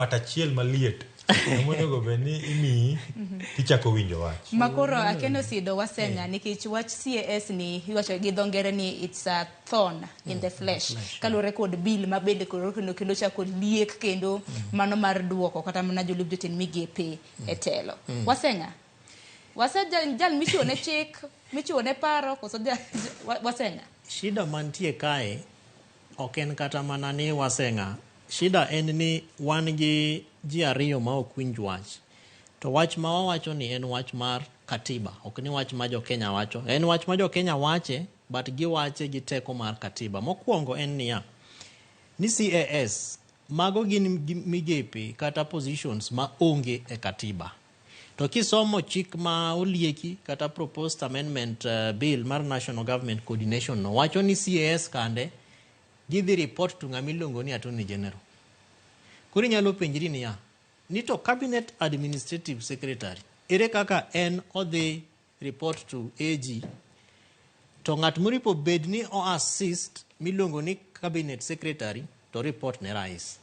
But achiel maliet emonego bed ni imiyi tichako winjo wach. Makoro akeno sido waseng'a nikech wach CAS ni iwacho gi dho ngere ni it's a thorn in the flesh kaluwore kod bill ma bende koro kendo chako liek kendo mano mar duoko kata mana jolup jotend migepe e telo. Waseng'a wase jal michiwo ne chik michiwo ne paro koso waseng'a. Shida mantie kae ok en kata mana ni waseng'a. Shida en ni wan gi ji ariyo ma ok winj wach. To wach ma wawacho ni en wach mar katiba, ok ni wach ma jo Kenya wacho. En wach ma jo Kenya wache, but giwache gi teko mar katiba. Mokwongo en niya, ni CAS, mago gin migepe kata positions ma onge e katiba. To kisomo chik ma olieki kata proposed amendment bill mar National Government Coordination no, wacho ni CAS kande gidhi report to ng'ama iluongo ni Attorney General. Koro inyalo penjri niya, ni to Cabinet Administrative Secretary, ere kaka en odhi report to AG, to ng'at moripo bed ni o assist miluongo ni Cabinet Secretary to report ne rais.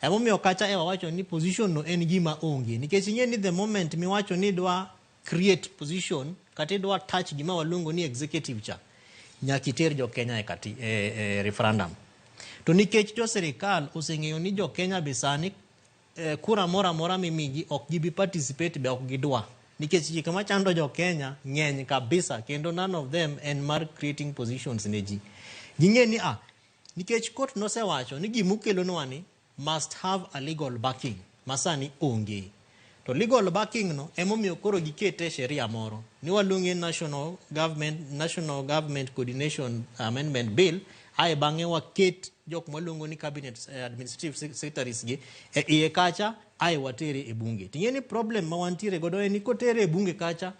Emomiyo kacha e wawacho ni position no en gima onge, nikech ing'e ni the moment miwacho ni idwa create position kata idwa touch gima waluongo ni executive cha, nyaka iter jo Kenya e referendum. To nikech jo sirikal oseng'eyo ni jo Kenya be sani kura moro amora mimigi ok gibi participate be ok gidwa, nikech gik machando jo Kenya ng'eny kabisa kendo none of them en mar creating positions ne ji. Ging'e ni nikech court nosewacho ni gimukelonwa ni must have a legal backing masani onge. To legal backing no emomiyo koro gikete sheria moro ni waluonge National Government Coordination Amendment Bill, ae bang'e waket jok mwaluongo ni cabinet administrative secretaries gi e iye kacha, ae watere e bunge. Ting'e ni problem ma wantiere godo en ni kotere e bunge kacha